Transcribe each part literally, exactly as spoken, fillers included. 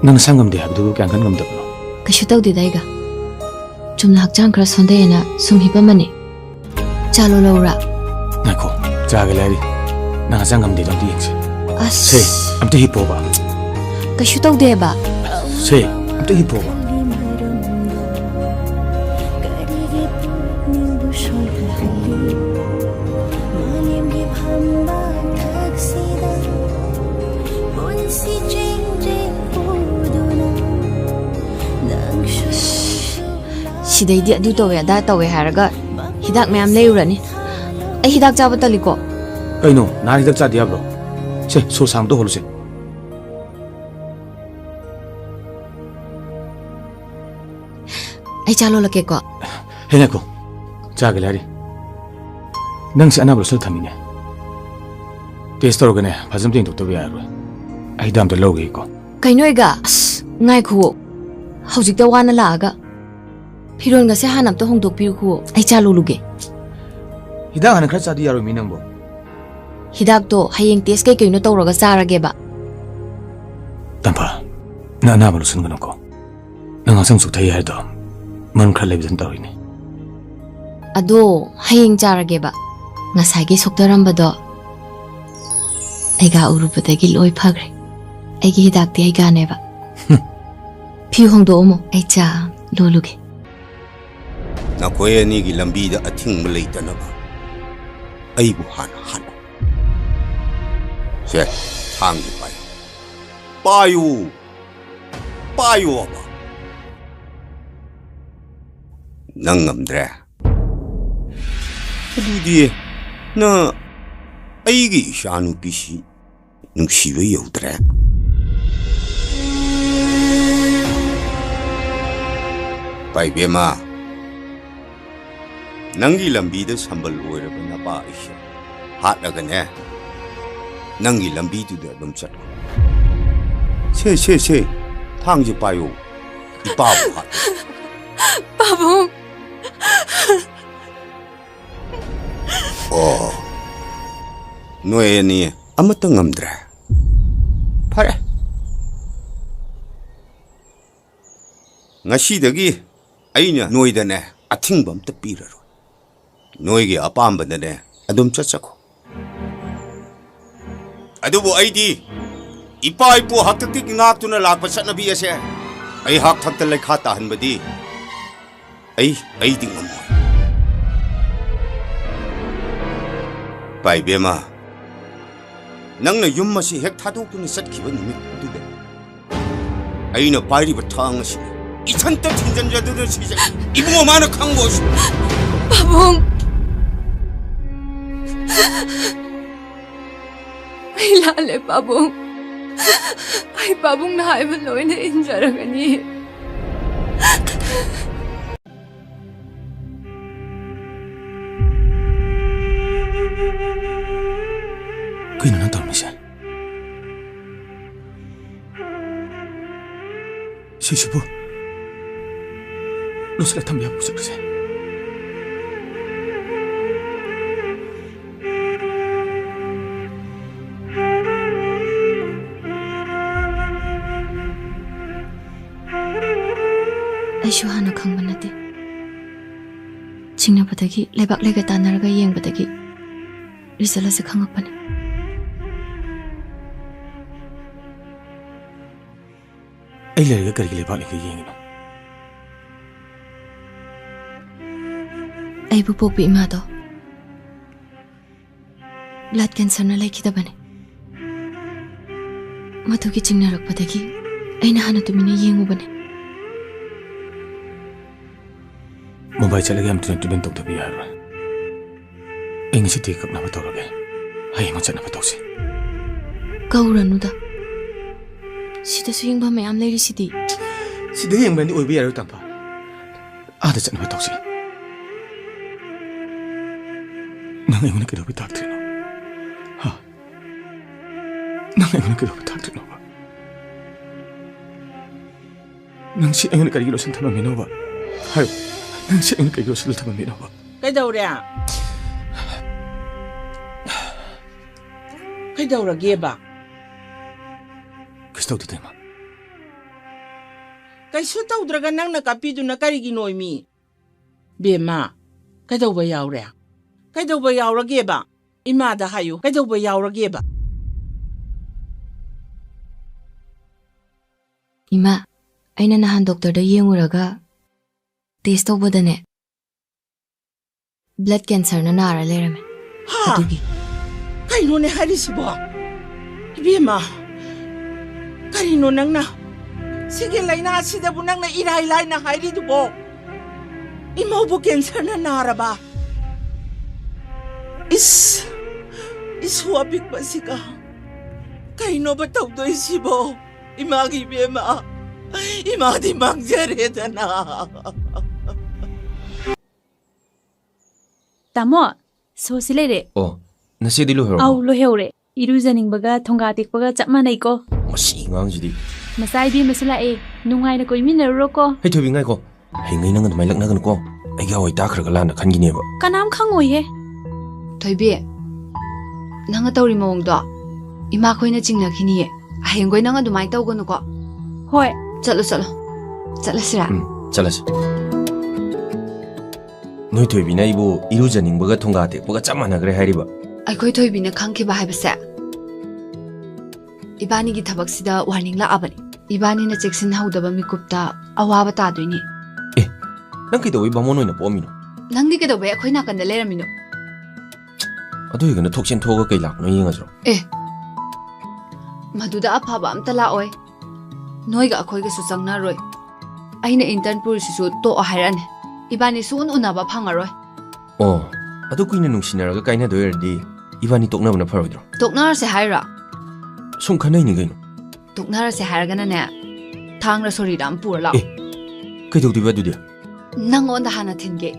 ꯅꯪ ꯅꯁꯥ ꯉꯝꯗꯦ ꯍꯥꯏꯕꯗꯨꯕꯨ ꯀꯌꯥꯝ ꯀꯟ ꯉꯝꯗꯕꯅꯣ? ꯀꯩꯁꯨ ꯇꯧꯗꯦꯗ ꯑꯩꯒ꯫ ꯆꯨꯝꯅ ꯍꯛꯆꯥꯡ ꯈꯔ ꯁꯣꯟꯊꯩꯌꯦꯅ ꯁꯨꯝ ꯍꯤꯞꯄꯝꯕꯅꯤ꯫ ꯆꯥ ꯂꯣꯜꯂꯧꯔꯥ? ꯉꯥꯏꯈꯣ, ꯆꯥꯒ ꯂꯥꯏꯔꯤ꯫ ꯅꯪ ꯍꯛꯆꯥꯡ ꯉꯝꯗꯦꯗꯣ ꯑꯝꯇ ꯌꯦꯡꯁꯤ꯫ ꯁꯦ, ꯑꯁ, ꯑꯝꯇ ꯍꯤꯞꯄꯣꯕ꯫ ꯀꯩꯁꯨ ꯇꯧꯗꯦꯕ꯫ ꯁꯦ, ꯑꯝꯇ ꯍꯤꯞꯄꯣꯕ꯫ ꯁꯤꯗꯩꯗꯤ ꯑꯗꯨ ꯇꯧꯋꯦ ꯑꯗꯥ ꯇꯧꯋꯦ ꯍꯥꯏꯔꯒ ꯍꯤꯗꯥꯛ ꯃꯌꯥꯝ ꯂꯩꯔꯨꯔꯅꯤ꯫ ꯑꯩ ꯍꯤꯗꯥꯛ ꯆꯥꯕ ꯇꯜꯂꯤꯀꯣ꯫ ꯀꯩꯅꯣ, ꯅꯍꯥꯟ ꯍꯤꯗꯥꯛ ꯆꯥꯗꯦ ꯍꯥꯏꯕ꯭ꯔꯣ? ꯁꯦ, ꯁꯣ ꯁꯥꯡꯗꯣ ꯍꯣꯜꯂꯨꯁꯦ꯫ ꯑꯩ ꯆꯥ ꯂꯣꯜꯂꯛꯀꯦꯀꯣ꯫ ꯍꯦ, ꯉꯥꯏꯈꯣ, ꯆꯥꯒꯦ ꯂꯥꯏꯔꯤ꯫ ꯅꯪꯁꯦ ꯑꯅꯥꯕ ꯂꯣꯠꯁꯤꯜꯂ ꯊꯝꯃꯤꯅꯦ꯫ ꯇꯦꯁ ꯇꯧꯔꯒꯅꯦ, ꯐꯖꯅ ꯌꯦꯡꯊꯣꯛꯇꯕ ꯌꯥꯔꯔꯣꯏ꯫ ꯑꯩ ꯍꯤꯗꯥꯛ ꯑꯝꯇ ꯂꯧꯒꯦꯀꯣ꯫ ꯀꯩꯅꯣ ꯑꯩꯒ? ꯑꯁ, ꯉꯥꯏꯈꯨꯋꯣ꯫ ꯍꯧꯖꯤꯛꯇ ꯋꯥꯅ ꯂꯥꯛꯑꯒ ꯐꯤꯔꯣꯟꯒꯁꯦ ꯍꯥꯟꯅ ꯑꯝꯇ ꯍꯣꯡꯗꯣꯛꯄꯤꯔꯨꯈꯨꯋꯣ꯫ ꯑꯩ ꯆꯥ ꯂꯣꯜꯂꯨꯒꯦ꯫ ꯍꯤꯗꯥꯛ ꯍꯥꯟꯅ ꯈꯔ ꯆꯥꯗꯤ ꯌꯥꯔꯣꯏ ꯃꯤ ꯅꯪꯕꯣ꯫ ꯍꯤꯗꯥꯛꯇꯣ ꯍꯌꯦꯡ ꯇꯦꯁ ꯀꯩꯀꯩꯅꯣ ꯇꯧꯔꯒ ꯆꯥꯔꯒꯦꯕ꯫ ꯇꯝꯐꯥ, ꯅꯪ ꯑꯅꯥꯕ ꯂꯣꯠꯁꯤꯟꯒꯅꯨꯀꯣ꯫ ꯅꯪ ꯍꯛꯆꯥꯡ ꯆꯣꯛꯊꯩ ꯍꯥꯏꯗꯣ ꯃꯔꯝ ꯈꯔ ꯂꯩꯕꯗꯅ ꯇꯧꯔꯤꯅꯦ꯫ ꯑꯗꯣ ꯍꯌꯦꯡ ꯆꯥꯔꯒꯦꯕ꯫ ꯉꯁꯥꯏꯒꯤ ꯁꯣꯛꯇꯔꯝꯕꯗꯣ ꯑꯩꯒ ꯎꯔꯨꯕꯗꯒꯤ ꯂꯣꯏ ꯐꯈ꯭ꯔꯦ꯫ ꯑꯩꯒꯤ ꯍꯤꯗꯥꯛꯇꯤ ꯑꯩꯒꯥꯅꯦꯕ꯫ ꯐꯤ ꯍꯣꯡꯗꯣꯛꯑꯝꯃꯣ, ꯑꯩ ꯆꯥ ꯂꯣꯜꯂꯨꯒꯦ꯫ ꯅꯈꯣꯏ ꯑꯅꯤꯒꯤ ꯂꯝꯕꯤꯗ ꯑꯊꯤꯡꯕ ꯂꯩꯇꯅꯕ ꯑꯩꯕꯨ ꯍꯥꯟꯅ ꯍꯥꯠꯂꯨ꯫ ꯁꯦ, ꯊꯥꯡꯁꯤ ꯄꯥꯏꯌꯨ꯫ ꯄꯥꯏꯌꯨ! ꯄꯥꯏꯌꯣꯕ! ꯅꯪ ꯉꯝꯗ꯭ꯔꯦ? ꯑꯗꯨꯗꯤ ꯅꯪ ꯑꯩꯒꯤ ꯏꯆꯥꯅꯨꯄꯤꯁꯤ ꯅꯨꯡꯁꯤꯕ ꯌꯧꯗ꯭ꯔꯦ꯫ ꯄꯥꯏꯕꯦꯝꯃ, ꯅꯪꯒꯤ ꯂꯝꯕꯤꯗ ꯁꯝꯕꯜ ꯑꯣꯏꯔꯕ ꯅꯄꯥ ꯑꯩꯁꯦ ꯍꯥꯠꯂꯒꯅꯦ, ꯅꯪꯒꯤ ꯂꯝꯕꯤꯗꯨꯗ ꯑꯗꯨꯝ ꯆꯠꯈ꯭ꯔꯣ꯫ ꯁꯦ, ꯁꯦ, ꯁꯦ, ꯊꯥꯡꯁꯦ ꯄꯥꯏꯌꯣ, ꯏꯄꯥꯕꯨ ꯍꯥꯠꯂꯣ꯫ ꯄꯥꯕꯨꯡ! ꯑꯣ, ꯅꯣꯏ ꯑꯅꯤ ꯑꯃꯠꯇ ꯉꯝꯗ꯭ꯔꯦ꯫ ꯐꯔꯦ, ꯉꯁꯤꯗꯒꯤ ꯑꯩꯅ ꯅꯣꯏꯗꯅꯦ ꯑꯊꯤꯡꯕ ꯑꯝꯇ ꯄꯤꯔꯔꯣꯏ꯫ ꯅꯣꯏꯒꯤ ꯑꯄꯥꯝꯕꯗꯅꯦ ꯑꯗꯨꯝ ꯆꯠꯆꯈꯣ꯫ ꯑꯗꯨꯕꯨ ꯑꯩꯗꯤ ꯏꯄꯥ ꯏꯄꯨ ꯍꯥꯛꯇꯛꯇꯒꯤ ꯉꯥꯛꯇꯨꯅ ꯂꯥꯛꯄ ꯆꯠꯅꯕꯤ ꯑꯁꯦ ꯑꯩ ꯍꯥꯛꯊꯛꯇ ꯂꯩꯈꯥ ꯇꯥꯍꯟꯕꯗꯤ ꯑꯩ, ꯑꯩꯗꯤ ꯉꯝꯃꯣꯏ꯫ ꯏꯄꯥ ꯏꯕꯦꯝꯃ, ꯅꯪꯅ ꯌꯨꯝ ꯑꯁꯤ ꯍꯦꯛ ꯊꯥꯗꯣꯛꯇꯨꯅ ꯆꯠꯈꯤꯕ ꯅꯨꯃꯤꯠꯇꯨꯗ ꯑꯩꯅ ꯄꯥꯏꯔꯤꯕ ꯊꯥꯡ ꯑꯁꯤ ꯏꯊꯟꯇ ꯊꯤꯟꯖꯤꯟꯖꯗꯨꯅ ꯁꯤꯖꯈꯤ꯫ ꯏꯕꯨꯡꯉꯣ, ꯃꯥꯅ ꯈꯪꯕ ꯑꯣꯏꯁꯅꯨ꯫ ꯄꯥꯕꯨꯡ! ꯑꯩ ꯂꯥꯜꯂꯦ, ꯄꯥꯕꯨꯡ꯫ ꯑꯩ ꯄꯥꯕꯨꯡꯅ ꯍꯥꯏꯕ ꯂꯣꯏꯅ ꯏꯟꯖꯔꯒꯅꯤ꯫ ꯀꯩꯅꯣ ꯅꯪ ꯇꯧꯔꯝꯃꯤꯁꯦ? ꯁꯤꯁꯤꯕꯨ ꯂꯣꯠꯁꯤꯜꯂ ꯊꯝꯕ ꯌꯥꯕ ꯄꯣꯠꯁꯛ ꯑꯁꯦ꯫ ꯑꯩꯁꯨ ꯍꯥꯟꯅ ꯈꯪꯕ ꯅꯠꯇꯦ꯫ ꯆꯤꯡꯅꯕꯗꯒꯤ ꯂꯩꯕꯥꯛ ꯂꯩꯒ ꯇꯥꯟꯅꯔꯒ ꯌꯦꯡꯕꯗꯒꯤ ꯔꯤꯖꯜ ꯑꯁꯦ ꯈꯪꯉꯛꯄꯅꯦ꯫ ꯑꯩ ꯂꯩꯔꯒ ꯀꯔꯤꯒꯤ ꯂꯩꯕꯥꯛ ꯂꯩꯒ ꯌꯦꯡꯉꯤꯅꯣ? ꯑꯩꯕꯨ ꯄꯣꯛꯄ ꯏꯃꯥꯗꯣ ꯕ꯭ꯂꯗ ꯀꯦꯟꯁꯔꯅ ꯂꯩꯈꯤꯗꯕꯅꯦ꯫ ꯃꯗꯨꯒꯤ ꯆꯤꯡꯅꯔꯛꯄꯗꯒꯤ ꯑꯩꯅ ꯍꯥꯟꯅ ꯇꯨꯃꯤꯟꯅ ꯌꯦꯡꯉꯨꯕꯅꯦ꯫ ꯃꯨꯝꯕꯥꯏ ꯆꯠꯂꯒ ꯌꯥꯝ ꯊꯨꯅ ꯇ꯭ꯔꯤꯠꯃꯦꯟ ꯇꯧꯗꯕ ꯌꯥꯔꯔꯣꯏ꯫ ꯑꯩ ꯉꯁꯤꯗꯤ ꯀꯛꯅꯕ ꯇꯧꯔꯒꯦ꯫ ꯍꯌꯦꯡ ꯆꯠꯅꯕ ꯇꯧꯁꯤ꯫ ꯀꯧꯔꯅꯨꯗ꯫ ꯁꯤꯗꯁꯨ ꯌꯦꯡꯐꯝ ꯃꯌꯥꯝ ꯂꯩꯔꯤꯁꯤꯗꯤ꯫ ꯁꯤꯗ ꯌꯦꯡꯕꯅꯗꯤ ꯑꯣꯏꯕ ꯌꯥꯔꯣꯏ, ꯇꯥꯝꯐꯥ꯫ ꯑꯥꯗ ꯆꯠꯅꯕ ꯇꯧꯁꯤ꯫ ꯅꯪ ꯑꯩꯉꯣꯟꯗ ꯀꯩꯗꯧꯕꯩ ꯇꯥꯛꯇ꯭ꯔꯤꯅꯣ? ꯍꯥ? ꯅꯪ ꯑꯩꯉꯣꯟꯗ ꯀꯩꯗꯧꯕꯩ ꯇꯥꯛꯇ꯭ꯔꯤꯅꯣꯕ? ꯅꯪ ꯁꯤ ꯑꯩꯉꯣꯟꯗ ꯀꯔꯤꯒꯤ ꯂꯣꯠꯁꯤꯟ ꯊꯝꯃꯝꯃꯤꯅꯣꯕ? ꯍꯥꯏꯌꯨ, ꯅꯪ ꯁꯤ ꯑꯩꯉꯣꯟꯗ ꯀꯔꯤꯒꯤ ꯂꯣꯠꯁꯤꯜꯂ ꯊꯝꯃꯝꯃꯤꯅꯣꯕ? ꯀꯩꯗꯧꯔꯦ? ꯀꯩꯗꯧꯔꯒꯦꯕ? ꯀꯩꯁꯨ ꯇꯧꯗꯦ, ꯇꯩꯃ꯫ ꯀꯩꯁꯨ ꯇꯧꯗ꯭ꯔꯒ ꯅꯪꯅ ꯀꯞꯄꯤꯗꯨꯅ ꯀꯔꯤꯒꯤꯅꯣ ꯏꯃꯤ? ꯕꯦꯝꯃ, ꯀꯩꯗꯧꯕ ꯌꯥꯎꯔꯦ? ꯀꯩꯗꯧꯕ ꯌꯥꯎꯔꯒꯦꯕ? ꯏꯃꯥꯗ ꯍꯥꯏꯌꯨ, ꯀꯩꯗꯧꯕ ꯌꯥꯎꯔꯒꯦꯕ? ꯏꯃꯥ, ꯑꯩꯅ ꯅꯍꯥꯟ ꯗꯣꯛꯇꯔꯗ ꯌꯦꯡꯉꯨꯔꯒ ꯇꯦꯁ ꯇꯧꯕꯗꯅꯦ, ꯕ꯭ꯂꯗ ꯀꯦꯟꯁꯔꯅ ꯅꯥꯔ ꯂꯩꯔꯝꯃꯦ꯫ ꯍꯥ? ꯑꯗꯨꯒꯤ꯫ ꯀꯩꯅꯣꯅꯦ ꯍꯥꯏꯔꯤꯁꯤꯕꯣ? ꯏꯕꯦꯝꯃ, ꯀꯔꯤꯅꯣ ꯅꯪꯅ? ꯁꯤꯒꯤ ꯂꯥꯏꯅꯥꯁꯤꯗꯕꯨ ꯅꯪꯅ ꯏꯔꯥꯏ ꯂꯥꯏꯅ ꯍꯥꯏꯔꯤꯗꯨꯕꯣ? ꯏꯃꯧꯕꯨ ꯀꯦꯟꯁꯔꯅ ꯅꯥꯔꯕ? ꯏꯁ, ꯏꯁꯨ ꯑꯄꯤꯛꯄꯁꯤꯒ ꯀꯩꯅꯣꯕ ꯇꯧꯗꯣꯏꯁꯤꯕꯣ? ꯏꯃꯥꯒꯤ ꯏꯕꯦꯝꯃ, ꯏꯃꯥꯗꯤ ꯃꯥꯡꯖꯔꯦꯗꯅ꯫ ꯇꯥꯃꯣ, ꯁꯣꯁꯤ ꯂꯩꯔꯦ꯫ ꯑꯣ, ꯅꯆꯦꯗꯤ ꯂꯣꯏꯍꯧꯔꯕꯣ? ꯑꯧ, ꯂꯣꯏꯍꯧꯔꯦ꯫ ꯏꯔꯨꯖꯅꯤꯡꯕꯒ ꯊꯣꯡꯒꯥ ꯇꯦꯛꯄꯒ ꯆꯞ ꯃꯥꯟꯅꯩꯀꯣ꯫ ꯃꯁꯤ ꯑꯉꯥꯡꯁꯤꯗꯤ꯫ ꯃꯆꯥ ꯏꯕꯦꯝꯃꯁꯨ ꯂꯥꯛꯑꯦ꯫ ꯅꯨꯡꯉꯥꯏꯅ ꯀꯣꯏꯃꯤꯟꯅꯔꯨꯔꯣꯀꯣ꯫ ꯍꯦ ꯊꯣꯏꯕꯤ, ꯉꯥꯏꯈꯣ꯫ ꯍꯌꯦꯡꯉꯩ ꯅꯪ ꯑꯗꯨꯃꯥꯏꯅ ꯂꯛꯅꯒꯅꯨꯀꯣ꯫ ꯑꯩꯒꯤ ꯍꯋꯥꯏ ꯇꯥꯈ꯭ꯔꯒ ꯂꯥꯟꯅ ꯈꯟꯈꯤꯅꯦꯕ꯫ ꯀꯅꯥꯝ ꯈꯪꯉꯣꯏꯍꯦ꯫ ꯊꯣꯏꯕꯤ, ꯅꯪꯅ ꯇꯧꯔꯤ ꯃꯑꯣꯡꯗꯣ ꯏꯃꯥꯈꯣꯏꯅ ꯆꯤꯡꯅꯈꯤꯅꯤꯌꯦ꯫ ꯍꯌꯦꯡꯈꯣꯏ ꯅꯪ ꯑꯗꯨꯃꯥꯏꯅ ꯇꯧꯒꯅꯨꯀꯣ꯫ ꯍꯣꯏ꯫ ꯆꯠꯂꯣ, ꯆꯠꯂꯣ꯫ ꯆꯠꯂꯁꯤꯔꯥ? ꯎꯝ, ꯆꯠꯂꯁꯤ꯫ ꯅꯣꯏ ꯊꯣꯏꯕꯤꯅ ꯑꯩꯕꯨ ꯏꯔꯨꯖꯅꯤꯡꯕꯒ ꯊꯣꯡꯒꯥ ꯇꯦꯛꯄꯒ ꯆꯞ ꯃꯥꯟꯅꯈ꯭ꯔꯦ ꯍꯥꯏꯔꯤꯕ꯫ ꯑꯩꯈꯣꯏ ꯊꯣꯏꯕꯤꯅ ꯈꯪꯈꯤꯕ ꯍꯥꯏꯕꯁꯦ ꯏꯕꯥꯅꯤꯒꯤ ꯊꯕꯛꯁꯤꯗ ꯋꯥꯔꯅꯤꯡ ꯂꯥꯛꯑꯕꯅꯤ꯫ ꯏꯕꯥꯅꯤꯅ ꯆꯦꯛꯁꯤꯟꯍꯧꯗꯕ ꯃꯤꯀꯨꯞꯇ ꯑꯋꯥꯕ ꯇꯥꯗꯣꯏꯅꯤ꯫ ꯑꯦ, ꯅꯪ ꯀꯩꯗꯧꯕꯩ ꯕꯥꯃꯣꯟ ꯑꯣꯏꯅ ꯄꯣꯛꯑꯝꯃꯤꯅꯣ? ꯅꯪꯗꯤ ꯀꯩꯗꯧꯕꯩ ꯑꯩꯈꯣꯏ ꯅꯥꯀꯟꯗ ꯂꯩꯔꯝꯃꯤꯅꯣ? ꯑꯗꯨ ꯑꯣꯏꯔꯒꯅ ꯊꯣꯛ ꯆꯦꯟꯊꯣꯛꯑꯒ ꯀꯩ ꯂꯥꯛꯄꯅꯣ ꯌꯦꯡꯉꯁꯤꯔꯣ? ꯑꯦ, ꯃꯗꯨꯗ ꯑꯐꯕ ꯑꯝꯇ ꯂꯥꯛꯑꯣꯏ꯫ ꯅꯣꯏꯒ ꯑꯩꯈꯣꯏꯒꯁꯨ ꯆꯪꯅꯔꯣꯏ꯫ ꯑꯩꯅ intern ꯄꯨꯔꯤꯁꯤꯁꯨ ꯇꯣꯛꯑꯣ ꯍꯥꯏꯔꯛꯑꯅꯤ꯫ ꯏꯕꯥꯅꯤ ꯁꯨꯡꯎꯟ ꯎꯅꯕ ꯐꯪꯉꯔꯣꯏ꯫ ꯑꯣ, ꯑꯗꯨ ꯀꯨꯏꯅ ꯅꯨꯡꯁꯤꯅꯔꯒ ꯀꯥꯏꯅꯗꯣꯏ ꯑꯣꯏꯔꯗꯤ ꯏꯕꯥꯅꯤ ꯇꯣꯛꯅꯕꯅ ꯐꯔꯣꯏꯗ꯭ꯔꯣ? ꯇꯣꯛꯅꯔꯁꯦ ꯍꯥꯏꯔꯣ? ꯁꯨꯝ ꯈꯟꯅꯩꯅꯤ ꯀꯩꯅꯣ꯫ ꯇꯣꯛꯅꯔꯁꯦ ꯍꯥꯏꯔꯒꯅꯅꯦ, ꯊꯥꯡꯂ ꯁꯣꯔꯤꯔ ꯑꯃ ꯄꯨꯔ ꯂꯥꯛꯑꯣ꯫ ꯑꯦ, ꯀꯩꯗꯧꯗꯣꯏꯕ ꯑꯗꯨꯗꯤ? ꯅꯪꯉꯣꯟꯗ ꯍꯥꯟꯅ ꯊꯤꯟꯒꯦ,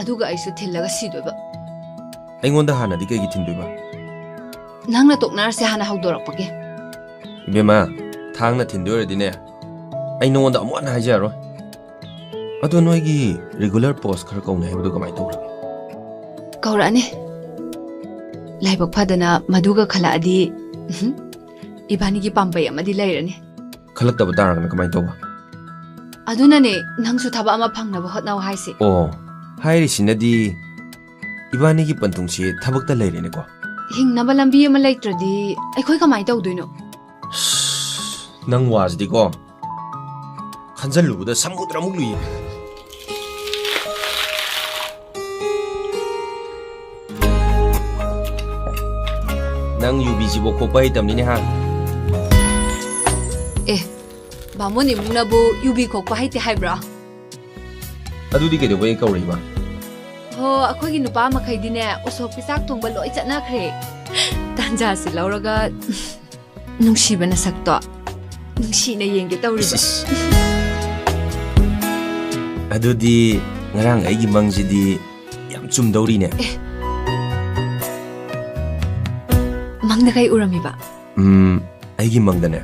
ꯑꯗꯨꯒ ꯑꯩꯁꯨ ꯊꯤꯜꯂꯒ ꯁꯤꯗꯣꯏꯕ꯫ ꯑꯩꯉꯣꯟꯗ ꯍꯥꯟꯅꯗꯤ ꯀꯩꯒꯤ ꯊꯤꯟꯗꯣꯏꯕ? ꯅꯪꯅ ꯇꯣꯛꯅꯔꯁꯦ ꯍꯥꯟꯅ ꯍꯧꯗꯣꯔꯛꯄꯒꯤ꯫ ꯏꯕꯦꯝꯃ, ꯊꯥꯡꯅ ꯊꯤꯟꯗꯣꯏ ꯑꯣꯏꯔꯗꯤꯅꯦ, ꯑꯩ ꯅꯉꯣꯟꯗ ꯑꯃꯨꯛ ꯍꯟꯅ ꯍꯥꯏꯖꯔꯔꯣꯏ꯫ ꯑꯗꯣ ꯅꯣꯏꯒꯤ regular post ꯈꯔ ꯀꯧꯅꯤ ꯍꯥꯏꯕꯗꯨ ꯀꯃꯥꯏꯅ ꯇꯧꯈ꯭ꯔꯒꯦ? ꯀꯧꯔꯛꯑꯅꯤ꯫ ꯂꯥꯏꯕꯛ ꯐꯗꯅ ꯃꯗꯨꯒ ꯈꯜꯂꯛꯑꯗꯤ, ꯎꯝꯍꯨꯝ, ꯏꯕꯥꯅꯤꯒꯤ ꯄꯥꯝꯕꯩ ꯑꯃꯗꯤ ꯂꯩꯔꯅꯤ꯫ ꯈꯜꯂꯛꯇꯕ ꯇꯥꯔꯒꯅ ꯀꯃꯥꯏꯅ ꯇꯧꯕ? ꯑꯗꯨꯅꯅꯦ ꯅꯪꯁꯨ ꯊꯕꯛ ꯑꯃ ꯐꯪꯅꯕ ꯍꯣꯠꯅꯧ ꯍꯥꯏꯁꯦ꯫ ꯑꯣ, ꯍꯥꯏꯔꯤꯁꯤꯅꯗꯤ ꯏꯕꯥꯅꯤꯒꯤ ꯄꯟꯊꯨꯡꯁꯦ ꯊꯕꯛꯇ ꯂꯩꯔꯦꯅꯦꯀꯣ꯫ ꯍꯤꯡꯅꯕ ꯂꯝꯕꯤ ꯑꯃ ꯂꯩꯇ꯭ꯔꯗꯤ ꯑꯩꯈꯣꯏ ꯀꯃꯥꯏꯅ ꯇꯧꯗꯣꯏꯅꯣ? ꯑꯁ, ꯅꯪ ꯋꯥꯁꯤꯗꯤꯀꯣ, ꯈꯟꯖꯜꯂꯨꯕꯗ ꯁꯃꯨꯗ꯭ꯔꯃꯨꯛ ꯂꯨꯏꯌꯦ꯫ ꯅꯪ ꯌꯨꯕꯤꯁꯤꯕꯨ ꯈꯣꯛꯄ ꯍꯩꯇꯕꯅꯤꯅꯦ, ꯍꯥ? ꯑꯦ, ꯕꯥꯃꯣꯟ ꯏꯃꯨꯡꯅꯕꯨ ꯌꯨꯕꯤ ꯈꯣꯛꯄ ꯍꯩꯇꯦ ꯍꯥꯏꯕ꯭ꯔꯣ? ꯑꯗꯨꯗꯤ ꯀꯩꯗꯧꯕꯩ ꯀꯧꯔꯛꯏꯕ? ꯍꯣ, ꯑꯩꯈꯣꯏꯒꯤ ꯅꯨꯄꯥ ꯃꯈꯩꯗꯤꯅꯦ, ꯎꯁꯣꯞꯀꯤ ꯆꯥꯛ ꯊꯣꯡꯕ ꯂꯣꯏ ꯆꯠꯅꯈ꯭ꯔꯦ꯫ ꯇꯥꯟꯖꯥꯁꯤ ꯂꯧꯔꯒ ꯅꯨꯡꯁꯤꯕ ꯅꯁꯛꯇꯣ ꯅꯨꯡꯁꯤꯅ ꯌꯦꯡꯒꯦ ꯇꯧꯔꯤꯕ꯫ ꯏꯁ, ꯏꯁ꯫ ꯑꯗꯨꯗꯤ ꯉꯔꯥꯡ ꯑꯩꯒꯤ ꯃꯪꯁꯤꯗꯤ ꯌꯥꯝ ꯆꯨꯝꯗꯧꯔꯤꯅꯦ꯫ ꯑꯦ꯫ ꯃꯪꯗ ꯀꯩ ꯎꯔꯝꯃꯤꯕ? ꯎꯝ, ꯑꯩꯒꯤ ꯃꯪꯗꯅꯦ,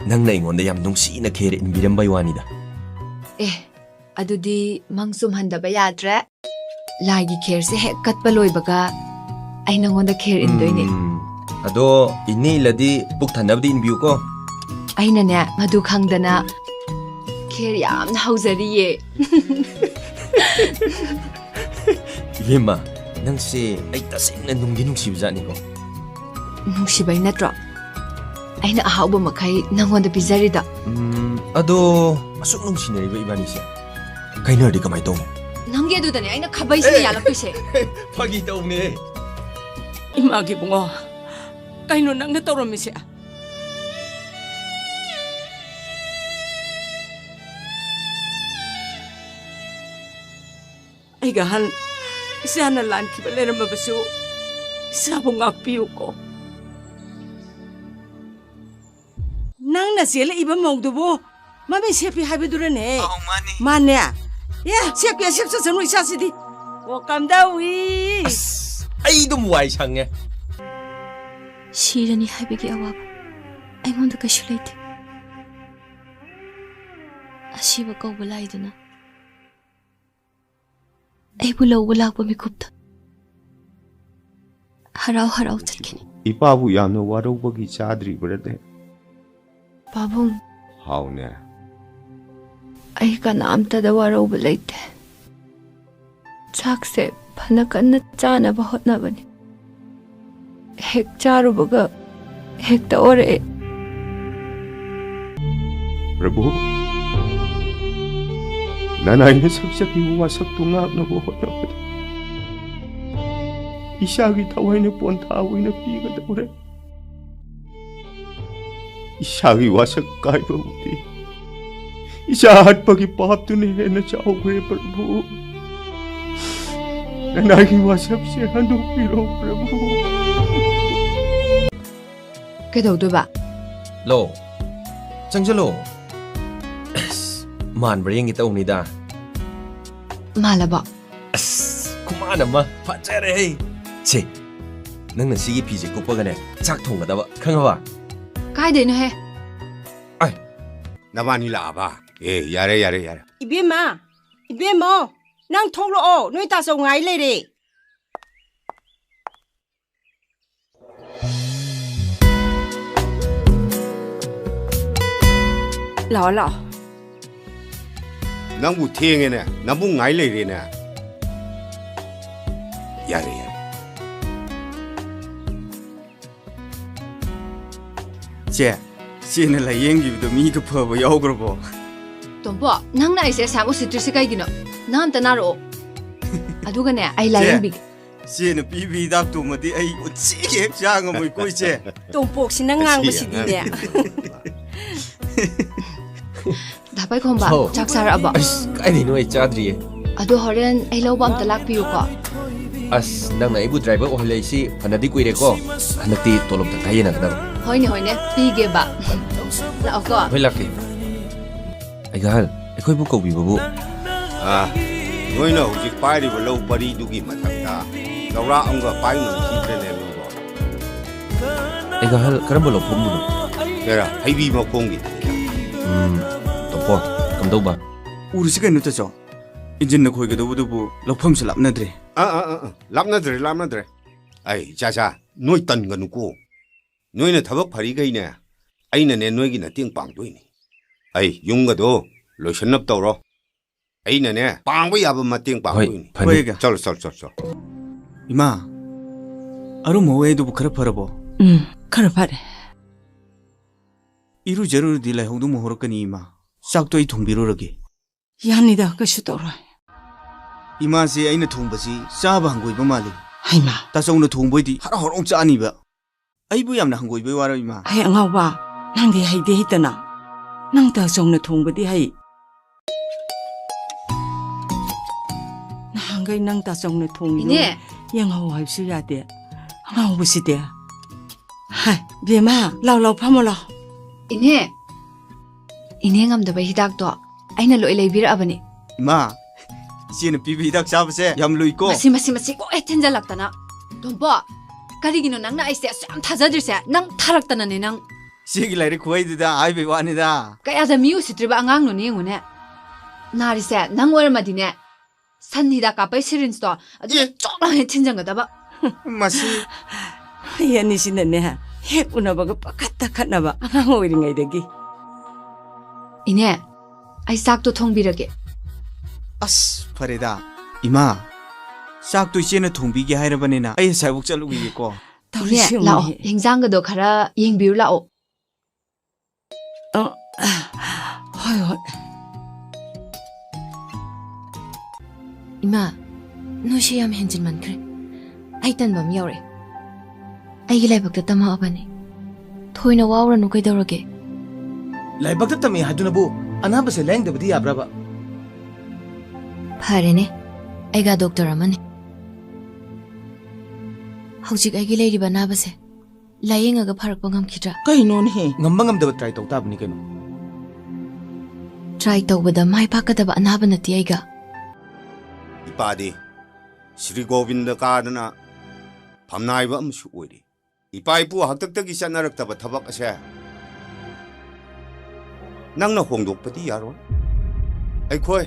ꯅꯪꯅ ꯑꯩꯉꯣꯟꯗ ꯌꯥꯝ ꯅꯨꯡꯁꯤꯅ ꯈꯦꯔ ꯏꯟꯕꯤꯔꯝꯕꯩ ꯋꯥꯅꯤꯗ꯫ ꯑꯦ, ꯑꯗꯨꯗꯤ ꯃꯪ ꯆꯨꯝꯍꯟꯗꯕ ꯌꯥꯗ꯭ꯔꯦ꯫ ꯂꯥꯏꯒꯤ ꯈꯦꯔꯁꯦ ꯍꯦꯛ ꯀꯠꯄ ꯂꯣꯏꯕꯒ ꯑꯩ ꯅꯪꯉꯣꯟꯗ ꯈꯦꯔ ꯏꯟꯗꯣꯏꯅꯦ꯫ ꯎꯝ, ꯑꯗꯣ ꯏꯟꯅꯤ ꯏꯜꯂꯗꯤ ꯄꯨꯛ ꯊꯟꯅꯕꯗꯤ ꯏꯟꯕꯤꯌꯨꯀꯣ꯫ ꯑꯩꯅꯅꯦ, ꯃꯗꯨ ꯈꯪꯗꯅ ꯈꯦꯔ ꯌꯥꯝꯅ ꯍꯧꯖꯔꯤꯌꯦ꯫ ꯏꯕꯦꯝꯃ, ꯅꯪꯁꯦ ꯑꯩ ꯇꯁꯦꯡꯅ ꯅꯨꯡꯗꯤ ꯅꯨꯡꯁꯤꯕꯖꯥꯠꯅꯤꯀꯣ꯫ ꯅꯨꯡꯁꯤꯕꯩ ꯅꯠꯇ꯭ꯔꯣ ꯑꯩꯅ ꯑꯍꯥꯎꯕ ꯃꯈꯩ ꯅꯪꯉꯣꯟꯗ ꯄꯤꯖꯔꯤꯗꯣ? ꯎꯝ, ꯑꯗꯣ ꯑꯁꯨꯛ ꯅꯨꯡꯁꯤꯅꯔꯤꯕ ꯏꯕꯥꯅꯤꯁꯦ ꯀꯥꯏꯅꯔꯗꯤ ꯀꯃꯥꯏꯅ ꯇꯧꯅꯤ? ꯅꯪꯒꯤ ꯑꯗꯨꯗꯅꯦ ꯑꯩꯅ ꯈꯥꯕꯩꯁꯤꯅ ꯑꯦ! ꯌꯥꯜꯂꯛꯇꯣꯏꯁꯦ꯫ ꯐꯥꯒꯤ ꯇꯧꯕꯅꯦ꯫ ꯏꯃꯥꯒꯤ ꯏꯕꯨꯡꯉꯣ, ꯀꯩꯅꯣ ꯅꯪꯅ ꯇꯧꯔꯝꯃꯤꯁꯦ? ꯑꯩꯒ ꯑꯍꯜ ꯏꯆꯥꯅ ꯂꯥꯟꯈꯤꯕ ꯂꯩꯔꯝꯃꯕꯁꯨ ꯏꯆꯥꯕꯨ ꯉꯥꯛꯄꯤꯌꯨꯀꯣ꯫ ꯅꯪꯅ ꯆꯦꯜꯂꯛꯏꯕ ꯃꯧꯗꯨꯕꯨ ꯃꯃꯤꯠ ꯁꯦꯞꯄꯤ ꯍꯥꯏꯕꯗꯨꯔꯅꯦ? ꯑꯧ, ꯃꯥꯅꯤ꯫ ꯃꯥꯅꯦ꯫ ꯑꯦ, ꯁꯦꯞꯀꯦ, ꯁꯦꯞꯆꯠꯁꯅꯨ ꯏꯆꯥꯁꯤꯗꯤ꯫ ꯑꯣ, ꯀꯝꯗꯧꯏ? ꯑꯁ, ꯑꯩ ꯑꯗꯨꯝ ꯋꯥꯏ ꯁꯪꯉꯦ꯫ ꯁꯤꯔꯅꯤ ꯍꯥꯏꯕꯒꯤ ꯑꯋꯥꯕ ꯑꯩꯉꯣꯟꯗ ꯀꯩꯁꯨ ꯂꯩꯇꯦ꯫ ꯑꯁꯤꯕ ꯀꯧꯕ ꯂꯥꯏꯗꯨꯅ ꯑꯩꯕꯨ ꯂꯧꯕ ꯂꯥꯛꯄ ꯃꯤꯀꯨꯞꯇ ꯍꯔꯥꯎ ꯍꯔꯥꯎ ꯆꯠꯈꯤꯅꯤ꯫ ꯏꯄꯥꯕꯨ ꯌꯥꯝꯅ ꯋꯥꯔꯧꯕꯒꯤ ꯆꯥꯗ꯭ꯔꯤꯕ꯭ꯔꯅꯦ? ꯄꯥꯕꯨꯡ꯫ ꯍꯥꯎꯅꯦ꯫ ꯑꯩ ꯀꯅꯥꯝꯇꯗ ꯋꯥꯔꯧꯕ ꯂꯩꯇꯦ꯫ ꯆꯥꯛꯁꯦ ꯐꯅ ꯀꯟꯅ ꯆꯥꯅꯕ ꯍꯣꯠꯅꯕꯅꯤ꯫ ꯍꯦꯛ ꯆꯥꯔꯨꯕꯒ ꯍꯦꯛꯇ ꯑꯣꯔꯛꯑꯦ꯫ ꯄ꯭ꯔꯚꯨ, ꯅꯅꯥꯏꯅ ꯁꯛꯆꯈꯤꯕ ꯋꯥꯁꯛꯇꯨ ꯉꯥꯛꯅꯕ ꯍꯣꯠꯅꯕꯗ ꯏꯁꯥꯒꯤ ꯊꯋꯥꯏꯅ ꯄꯣꯟꯊꯥ ꯑꯣꯏꯅ ꯄꯤꯒꯗꯧꯔꯦ꯫ ꯏꯁꯥꯒꯤ ꯋꯥꯁꯛ ꯀꯥꯏꯕꯕꯨꯗꯤ ꯏꯆꯥ ꯍꯥꯠꯄꯒꯤ ꯄꯥꯞꯇꯨꯅ ꯍꯦꯟꯅ ꯆꯥꯎꯈ꯭ꯔꯦ, ꯄ꯭ꯔꯚꯨ꯫ ꯅꯅꯥꯏꯒꯤ ꯋꯥꯁꯛꯁꯦ ꯍꯟꯗꯣꯛꯄꯤꯔꯣ, ꯄ꯭ꯔꯚꯨ꯫ ꯀꯩꯗꯧꯗꯣꯏꯕ? ꯂꯣ, ꯆꯪꯁꯤꯜꯂꯣ꯫ ꯑꯁ, ꯃꯥꯟꯕ꯭ꯔꯥ ꯌꯦꯡꯒꯦ ꯇꯧꯅꯤꯗ꯫ ꯃꯥꯜꯂꯕꯣ? ꯑꯁ, ꯈꯨꯃꯥꯟ ꯑꯃ ꯐꯖꯔꯦꯍꯦ꯫ ꯁꯦ, ꯅꯪꯅ ꯁꯤꯒꯤ ꯐꯤꯁꯦ ꯀꯨꯞꯄꯒꯅꯦ, ꯆꯥꯛ ꯊꯣꯡꯒꯗꯕ, ꯈꯪꯉꯕ? ꯀꯥꯏꯗꯩꯅꯣꯍꯦ? ꯑꯥꯏ꯫ ꯅꯕꯥꯅꯤ ꯂꯥꯛꯑꯕ? ꯑꯦ, ꯌꯥꯔꯦ, ꯌꯥꯔꯦ, ꯌꯥꯔꯦ꯫ ꯏꯕꯦꯝꯃ, ꯏꯕꯦꯝꯃꯣ, ꯅꯪ ꯊꯣꯛꯂꯛꯑꯣ, ꯅꯣꯏ ꯇꯥꯆꯧ ꯉꯥꯏ ꯂꯩꯔꯦ꯫ ꯂꯥꯛꯑꯣ, ꯂꯥꯛꯑꯣ꯫ ꯅꯪꯕꯨ ꯊꯦꯡꯉꯦꯅꯦ, ꯅꯕꯨꯡ ꯉꯥꯏ ꯂꯩꯔꯦꯅꯦ꯫ ꯌꯥꯔꯦ, ꯌꯥꯔꯦ꯫ ꯆꯦ, ꯆꯦꯅ ꯂꯥꯏꯌꯦꯡꯈꯤꯕꯗꯣ ꯃꯤꯒ ꯐꯕ ꯌꯥꯎꯈ꯭ꯔꯕꯣ? ꯇꯣꯝꯄꯣ, ꯅꯪꯅ ꯑꯩꯁꯦ ꯑꯁꯥꯝ ꯎꯁꯤꯠꯇ꯭ꯔꯤꯁꯦ ꯀꯩꯒꯤꯅꯣ? ꯅꯪ ꯑꯝꯇ ꯅꯥꯔꯛꯑꯣ꯫ ꯑꯗꯨꯒꯅꯦ, ꯑꯩ ꯆꯦ, ꯂꯥꯏꯌꯦꯡꯕꯤꯒꯦ꯫ ꯆꯦꯅ ꯄꯤꯕ ꯍꯤꯗꯥꯛ ꯇꯨꯝꯃꯗꯤ ꯑꯩ ꯎꯆꯤꯒ ꯍꯦꯛ ꯆꯥ ꯉꯝꯃꯣꯏꯀꯣ, ꯏꯆꯦ꯫ ꯇꯣꯝꯄꯣꯛꯁꯤꯅ ꯉꯥꯡꯕꯁꯤꯗꯤꯅꯦ꯫ ꯗꯥ ꯄꯥꯏꯈꯣꯝꯕ, ꯍꯥꯎ꯫ ꯆꯥꯛ ꯆꯥꯔꯛꯑꯕꯣ? ꯑꯁ, ꯀꯥꯏꯗꯩꯅꯣ, ꯑꯩ ꯆꯥꯗ꯭ꯔꯤꯌꯦ꯫ ꯑꯗꯣ ꯍꯣꯔꯦꯟ ꯑꯩ ꯂꯧꯕ ꯑꯝꯇ ꯂꯥꯛꯄꯤꯌꯨꯀꯣ꯫ ꯑꯁ, ꯅꯪꯅ ꯑꯩꯕꯨ ꯗ꯭ꯔꯥꯏꯚꯔ ꯑꯣꯏꯍꯜꯂꯛꯏꯁꯤ ꯐꯅꯗꯤ ꯀꯨꯏꯔꯦꯀꯣ꯫ ꯍꯟꯗꯛꯇꯤ ꯇꯣꯂꯣꯞ ꯇꯪꯈꯥꯏ ꯌꯦꯟꯅꯒꯗꯕ꯫ ꯍꯣꯏꯅꯦ, ꯍꯣꯏꯅꯦ, ꯄꯤꯒꯦꯕ꯫ ꯂꯥꯛꯑꯣꯀꯣ꯫ ꯍꯣꯏ, ꯂꯥꯛꯀꯦ꯫ ꯑꯩꯒꯍꯜ, ꯑꯩꯈꯣꯏꯕꯨ ꯀꯧꯕꯤꯕꯕꯨ? ꯑꯥ, ꯅꯣꯏꯅ ꯍꯧꯖꯤꯛ ꯄꯥꯏꯔꯤꯕ ꯂꯧ ꯄꯔꯤꯗꯨꯒꯤ ꯃꯊꯛꯇ ꯂꯧꯔꯥꯛ ꯑꯃꯒ ꯄꯥꯏ ꯉꯝꯈꯤꯗ꯭ꯔꯅꯦ ꯅꯣꯏꯕꯣ? ꯑꯩꯒꯍꯜ, ꯀꯔꯝꯕ ꯂꯧꯐꯝꯕꯨꯅꯣ? ꯍꯦꯔꯥ, ꯍꯩꯕꯤ ꯃꯈꯣꯡꯒꯤ꯫ ꯎꯝ, ꯇꯣꯝꯄꯣ, ꯀꯝꯗꯧꯕ? ꯎꯔꯁꯤ ꯀꯩꯅꯣ, ꯇꯥꯆꯧ꯫ ꯏꯟꯖꯤꯟꯅ ꯈꯣꯏꯒꯗꯧꯕꯗꯨꯕꯨ ꯂꯧꯐꯝꯁꯨ ꯂꯥꯞꯅꯗ꯭ꯔꯦ꯫ ꯑꯥ, ꯑꯥ, ꯑꯥ, ꯑꯥ, ꯂꯥꯞꯅꯗ꯭ꯔꯦ, ꯂꯥꯞꯅꯗ꯭ꯔꯦ꯫ ꯑꯩ, ꯏꯆꯥꯆꯥ, ꯅꯣꯏ ꯇꯟꯒꯅꯨꯀꯣ꯫ ꯅꯣꯏꯅ ꯊꯕꯛ ꯐꯔꯤꯈꯩꯅꯦ, ꯑꯩꯅꯅꯦ ꯅꯣꯏꯒꯤ ꯃꯇꯦꯡ ꯄꯥꯡꯗꯣꯏꯅꯤ꯫ ꯑꯩ ꯌꯨꯝꯒꯗꯣ ꯂꯣꯏꯁꯟꯅꯕ ꯇꯧꯔꯣ꯫ ꯑꯩꯅꯅꯦ, ꯄꯥꯡꯕ ꯌꯥꯕ ꯃꯇꯦꯡ ꯍꯣꯏ, ꯄꯥꯡꯗꯣꯏꯅꯤ꯫ ꯐꯅꯤ꯫ ꯍꯣꯏ, ꯏꯀꯥ꯫ ꯆꯠꯂꯣ, ꯆꯠꯂꯣ, ꯆꯠꯂꯣ, ꯆꯠꯂꯣ꯫ ꯏꯃꯥ, ꯑꯔꯨꯝ ꯍꯧꯋꯦ ꯑꯗꯨꯕꯨ ꯈꯔ ꯐꯔꯕꯣ? ꯎꯝ, ꯈꯔ ꯐꯔꯦ꯫ ꯏꯔꯨꯖꯔꯨꯔꯗꯤ ꯂꯥꯏꯍꯧꯗꯨ ꯑꯃꯨꯛ ꯍꯧꯔꯛꯀꯅꯤ, ꯏꯃꯥ꯫ ꯆꯥꯛꯇꯣ ꯑꯩ ꯊꯣꯡꯕꯤꯔꯨꯔꯒꯦ꯫ ꯌꯥꯅꯤꯗ, ꯀꯩꯁꯨ ꯇꯧꯔꯣꯏ꯫ ꯏꯃꯥꯁꯦ ꯑꯩꯅ ꯊꯣꯡꯕꯁꯤ ꯆꯥꯕ ꯍꯪꯒꯣꯏꯕ ꯃꯥꯜꯂꯤ꯫ ꯍꯩꯃꯥ꯫ ꯇꯥꯆꯧꯅ ꯊꯣꯡꯕꯣꯏꯗꯤ ꯍꯔꯥꯎ ꯍꯔꯥꯎ ꯆꯥꯅꯤꯕ꯫ ꯑꯩꯕꯨ ꯌꯥꯝꯅ ꯍꯪꯒꯣꯏꯕꯩ ꯋꯥꯔꯣ, ꯏꯃꯥ? ꯍꯩ ꯑꯉꯥꯎꯕ, ꯅꯪꯗꯤ ꯍꯩꯗꯤ ꯍꯩꯇꯅ꯫ ꯅꯪ ꯇꯥꯆꯧꯅ ꯊꯣꯡꯕꯗꯤ ꯍꯩ꯫ ꯅꯍꯥꯟꯈꯩ ꯅꯪ ꯇꯥꯆꯧꯅ ꯊꯣꯡꯉꯤꯗꯣ ꯏꯅꯦ! ꯌꯦꯡꯍꯧ ꯍꯥꯏꯕꯁꯨ ꯌꯥꯗꯦ꯫ ꯑꯉꯥꯎꯕꯁꯤꯗꯤ꯫ ꯍꯥꯏ, ꯕꯦꯝꯃ, ꯂꯥꯎ ꯂꯥꯎ ꯐꯝꯃꯣ ꯂꯥꯎ꯫ ꯏꯅꯦ! ꯏꯅꯦ ꯉꯝꯗꯕ ꯍꯤꯗꯥꯛꯇꯣ ꯑꯩꯅ ꯂꯣꯏ ꯂꯩꯕꯤꯔꯛꯑꯕꯅꯤ꯫ ꯏꯃꯥ, ꯏꯆꯦꯅ ꯄꯤꯕ ꯍꯤꯗꯥꯛ ꯆꯥꯕꯁꯦ ꯌꯥꯝ ꯂꯨꯏꯀꯣ꯫ ꯃꯁꯤ, ꯃꯁꯤ, ꯃꯁꯤ ꯀꯣꯛ ꯍꯦꯛ ꯊꯤꯟꯖꯜꯂꯛꯇꯅ꯫ ꯇꯣꯝꯄꯣ, ꯀꯔꯤꯒꯤꯅꯣ ꯅꯪꯅ ꯑꯩꯁꯦ ꯑꯁꯨꯛ ꯌꯥꯝ ꯊꯥꯖꯗ꯭ꯔꯤꯁꯦ? ꯅꯪ ꯊꯥꯔꯛꯇꯅꯅꯦ ꯅꯪ꯫ ꯏꯆꯦꯒꯤ ꯂꯥꯏꯔꯤꯛ ꯈꯨꯍꯩꯗꯨꯗ ꯍꯥꯏꯕꯩ ꯋꯥꯅꯤꯗ꯫ ꯀꯌꯥꯗ ꯃꯤ ꯎꯁꯤꯠꯇ꯭ꯔꯤꯕ ꯑꯉꯥꯡꯅꯣꯅꯦ ꯌꯦꯡꯉꯨꯅꯦ꯫ ꯅꯥꯔꯤꯁꯦ ꯅꯪ ꯑꯣꯏꯔꯝꯃꯗꯤꯅꯦ, ꯁꯟ ꯍꯤꯗꯥꯛ ꯀꯥꯞꯄꯩ syringeꯇꯣ ꯑꯗꯨꯗ ꯑꯦ! ꯆꯣꯛ ꯂꯥꯎꯅ ꯊꯤꯟꯖꯟꯒꯗꯕ꯫ ꯃꯁꯤ꯫ ꯃꯣꯏ ꯑꯅꯤꯁꯤꯅꯅꯦ, ꯍꯦꯛ ꯎꯅꯕꯒ ꯄꯪꯈꯠꯇ ꯈꯠꯅꯕ ꯑꯉꯥꯡ ꯑꯣꯏꯔꯤꯉꯩꯗꯒꯤ꯫ ꯏꯅꯦ, ꯑꯩ ꯆꯥꯛꯇꯣ ꯊꯣꯡꯕꯤꯔꯒꯦ꯫ ꯑꯁ, ꯐꯔꯦꯗ꯫ ꯏꯃꯥ, ꯆꯥꯛꯇꯣ ꯏꯆꯦꯅ ꯊꯣꯡꯕꯤꯒꯦ ꯍꯥꯏꯔꯕꯅꯤꯅ ꯑꯩ ꯑꯁꯥꯏꯕꯨꯛ ꯆꯠꯂꯨꯈꯤꯒꯦꯀꯣ꯫ ꯇꯧꯔꯤꯁꯤ ꯏꯅꯦ, ꯂꯥꯛꯑꯣ, ꯌꯦꯡꯉꯨꯅꯦꯍꯦ꯫ ꯍꯤꯟꯖꯥꯡꯒꯗꯣ ꯈꯔ ꯌꯦꯡꯕꯤꯔꯨ ꯂꯥꯛꯑꯣ꯫ ꯑ, ꯍꯣꯏ, ꯍꯣꯏ꯫ ꯏꯃꯥ, ꯅꯣꯏꯁꯦ ꯌꯥꯝ ꯍꯦꯟꯖꯤꯟꯃꯟꯈ꯭ꯔꯦ꯫ ꯑꯩ ꯇꯟꯕ ꯑꯃ ꯌꯥꯎꯔꯛꯑꯦ꯫ ꯑꯩꯒꯤ ꯂꯥꯏꯕꯛꯇ ꯇꯝꯃꯛꯑꯕꯅꯤ꯫ ꯊꯣꯏꯅ ꯋꯥꯎꯔꯅꯨ ꯀꯩꯗꯧꯔꯒꯦ? ꯂꯥꯏꯕꯛꯇ ꯇꯝꯃꯛꯑꯦ ꯍꯥꯏꯗꯨꯅꯕꯨ ꯑꯅꯥꯕꯁꯦ ꯂꯥꯌꯦꯡꯗꯕꯗꯤ ꯌꯥꯕ꯭ꯔꯕ? ꯐꯔꯦꯅꯦ, ꯑꯩꯒ ꯗꯣꯛꯇꯔ ꯑꯃꯅꯤ꯫ ꯍꯧꯖꯤꯛ ꯑꯩꯒꯤ ꯂꯩꯔꯤꯕ ꯑꯅꯥꯕꯁꯦ ꯂꯥꯌꯦꯡꯉꯒ ꯐꯔꯛꯄ ꯉꯝꯈꯤꯗ꯭ꯔꯥ? ꯀꯩꯅꯣꯅꯦꯍꯦ? ꯉꯝꯕ ꯉꯝꯗꯕ try ꯇꯧ ꯇꯥꯕꯅꯤ ꯀꯩꯅꯣ꯫ Try ꯇꯧꯕꯗ ꯃꯥꯏ ꯄꯥꯛꯀꯗꯕ ꯑꯅꯥꯕ ꯅꯠꯇꯦ ꯑꯩꯒ꯫ ꯏꯄꯥꯗꯤ ꯁ꯭ꯔꯤ ꯒꯣꯕꯤꯟꯗ ꯀꯥꯗꯅ ꯐꯝꯅꯥꯏꯕ ꯑꯃꯁꯨ ꯑꯣꯏꯔꯤ꯫ ꯏꯄꯥ ꯏꯄꯨ ꯍꯥꯛꯇꯛꯇꯒꯤ ꯆꯠꯅꯔꯛꯇꯕ ꯊꯕꯛ ꯑꯁꯦ ꯅꯪꯅ ꯍꯣꯡꯗꯣꯛꯄꯗꯤ ꯌꯥꯔꯣꯏ꯫ ꯑꯩꯈꯣꯏ